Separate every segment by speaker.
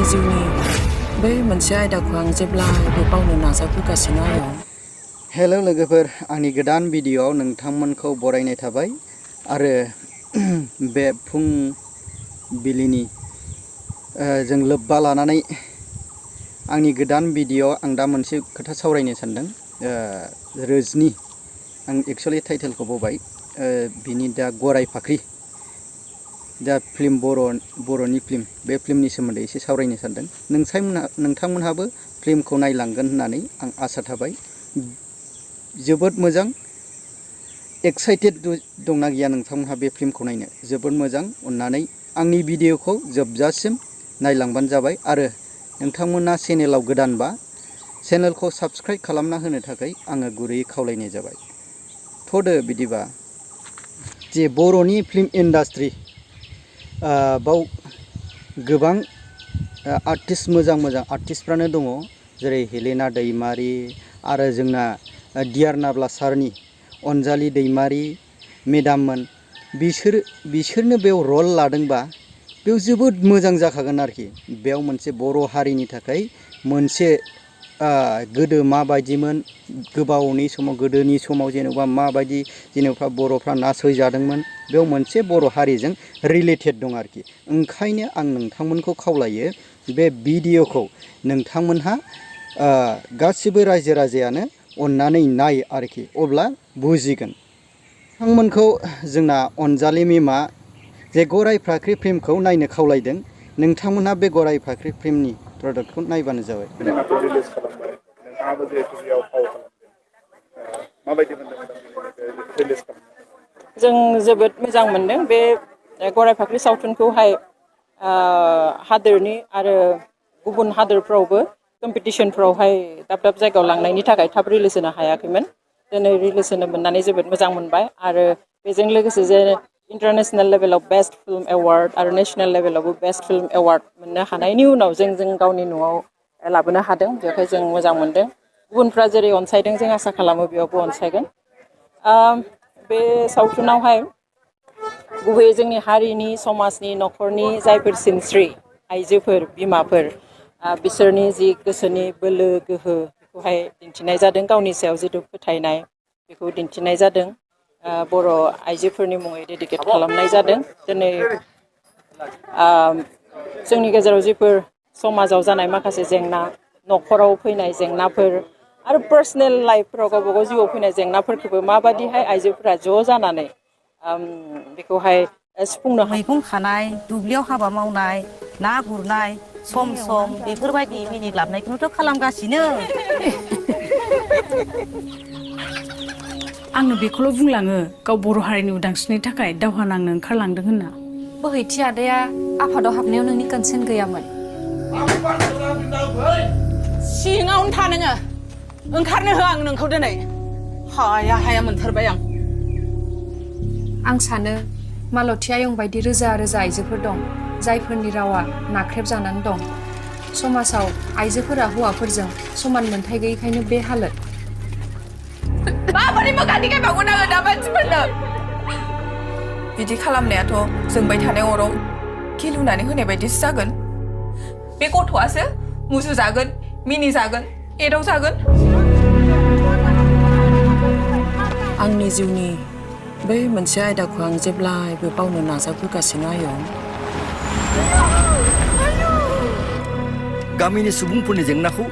Speaker 1: जिउनि बै मोनसे आयदाखौ आं जेब्लाबो बावनो नाजाबोगासिनो दं।
Speaker 2: हेलो लोगोफोर, आंनि गोदान भिडिअआव नोंथांमोनखौ बरायनाय थाबाय आरो बे फुंबिलिनि जों लोब्बा लानानै आंनि गोदान भिडिअ आं दा मोनसे खोथा सावरायनो सानदों। रजनी आं एक्चुअली टाइटेलखौ बावबाय, बिनि दा गराय फाख्रि दा फिल्म बर'नि फिल्म, बे फिल्मनि सोमोन्दै एसे सावरायनो सानदों। नोंथांमोनहाबो फिल्मखौ नायलांगोन होननानै आं आसा थाबाय। जोबोद मोजां, एक्साइटेड दंना गैया नोंथांमोनहा बे फिल्मखौ नायनो? जोबोद मोजां, अननानै आंनि भिडिअखौ जोबजासिम नायलांबानो जाबाय। आरो नोंथांमोना चेनेलाव गोदानबा चेनेलखौ साबस्क्राइब खालामना होनो थाखाय आङो गुरैयै खावलायनाय जाबाय। थ'दो बिदिबा, जे बर'नि फिल्म इन्डास्ट्रि बाव गोबां आर्टिस्ट, मोजां आर्टिस्टफ्रानो दङ, जेरै हेलेना दैमारि आरो जोंना डियार नाब्ला सारनि अनजालि दैमारि मेदाममोन। बिसोरनो बेयाव रल लादोंबा बेयाव जोबोद मोजां जाखागोन आरोखि। बेयाव मोनसे बर' हारिनि थाखाय मोनसे गोदो माबायदिमोन, गोदोनि समाव जेनेबा माबायदि जेनेबा बर'फ्रा नासयजादोंमोन, बेयाव मोनसे बर' हारिजों रिलेटेड दं आरोखि। ओंखायनो आं नोंथांमोनखौ खावलायो, बे भिडिअखौ नोंथांमोनहा गासिबो रायजो राजायानो अननानै नाय आरोखि, अब्ला बुजिगोन। नोंथांमोनखौ जोंना अनजालि मेमा जे गराय फाख्रि फिल्मखौ नायनो खावलायदों। नोंथांमोनहा बे गराय फाख्रि फिल्मनि प्रडाक्टखौ नायबानो जाबाय।
Speaker 1: जों जोबोद मोजां मोनदों बे गराय फाख्रि सावथुनखौहाय। हादोरनि आरो गुबुन हादोरफ्रावबो कम्पिटिसनफ्रावहाय दाब दाब जायगायाव लांनायनि थाखाय थाब रिलिज होनो हायाखैमोन। दिनै रिलिज होनो मोननानै जोबोद मोजां मोनबाय। आरो बेजों लोगोसे जे इन्टारनेसनेल लेभेलाव बेस्ट फिल्म एवार्ड आरो नेसनेल लेभेलावबो बेस्ट फिल्म एवार्ड मोननो हानायनि उनाव जों गावनि न'आव लाबोनो हादों। बेवहाय जों मोजां मोनदों। गुबुनफ्रा जेरै अनसायदों जों आसा खालामो बेयावबो अनसायगोन। बे सावथुनावहाय गुबैयै जोंनि हारिनि, समाजनि, न'खरनि जायफोर सिनस्रि आइजोफोर, बिमाफोर, बिसोरनि जि गोसोनि बोलो गोहो बेखौहाय दिन्थिनाय जादों। गावनि सायाव जिथु फोथायनाय बेखौ दिन्थिनाय जादों। बर' आइजोफोरनि मुङै डेडिकेट खालामनाय जादों। दिनै जोंनि गेजेराव जिफोर समाजाव जानाय माखासे जेंना, न'खराव फैनाय जेंनाफोर आरो पार्सनेल लाइफफोराव गावबा गाव जिउआव फैनाय जेंनाफोरखौबो माबादिहाय आइजोफोरा ज' जानानै बेखौहाय सुफुंनो हायो।
Speaker 3: मैगं खानाय, दुब्लियाव हाबा मावनाय, ना गुरनाय, सम सम बेफोरबायदि मिनिग्लाबनायखौनोथ' खालामगासिनो।
Speaker 4: आंनो बेखौल' बुंलाङो, गाव बर' हारिनि उदांस्रिनि थाखाय दावहा नांनो ओंखारलांदों होनना।
Speaker 5: बोहैथि आदाया आफादाव हाबनायाव नोंनि कनसेन्ट गैयामोन।
Speaker 6: सिङावनो था नोङो, ओंखारनो होआ आं नोंखौ दिनै। हाया मोनथारबाय आं।
Speaker 5: आं सानो मालती आयं बायदि रोजा रोजा आइजोफोर दं जायफोरनि रावा नाख्रेबजानानै दं। समाजाव आइजोफोरा हौवाफोरजों समान मोनथाय गैयैखायनो बे हालोद।
Speaker 6: माबोरै मोगा देखायबावगोन आङो दा मानसिफोरनो? बिदि खालामनायाथ' जोंबाय थानाय अराव खि लुनानै होनाय बायदिसो जागोन। बे गथ'आसो मुजु जागोन, मिनि जागोन, एदाव जागोन।
Speaker 1: आंनि जिउनि बै मोनसे आयदाखौ आं जेब्लाबो बावनो नाजाबोगासिनो आयं।
Speaker 7: गामिनि सुबुंफोरनि जेंनाखौ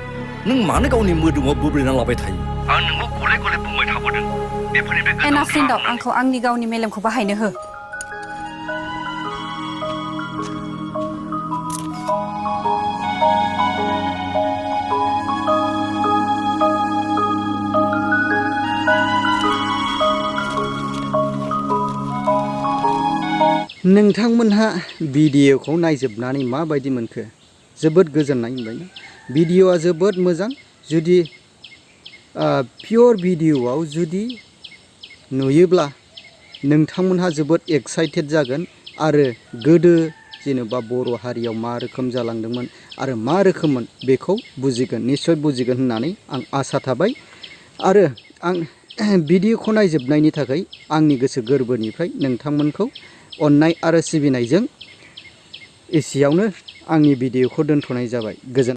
Speaker 7: नों मानो गावनि मोदोमाव बोब्लेना लाबाय थायो? आं नोंखौ गले गले बुंबाय थाबोदों, बेफोरनिफ्राय
Speaker 5: एनाफ फ्रेन्डआव आंखौ आंनि गावनि मेलेमखौ बाहायनो हो।
Speaker 2: नोंथांमोनहा भिडिअखौ नायजोबनानै माबायदि मोनखो? जोबोद गोजोननाय मोनबाय। भिडिअआ जोबोद मोजां। जुदि पियर भिडिअआव जुदि नुयोब्ला नोंथांमोनहा जोबोद एक्साइटेड जागोन आरो गोदो जेनेबा बर' हारियाव मा रोखोम जालांदोंमोन आरो मा रोखोममोन बेखौ बुजिगोन, निस्सय बुजिगोन होननानै आं आसा थाबाय। आरो आं भिडिअखौ नायजोबनायनि थाखाय आंनि गोसो गोरबोनिफ्राय नोंथांमोनखौ अननाय आरो सिबिनायजों एसेयावनो आंनि भिडिअखौ दोनथ'नाय जाबाय। गोजोन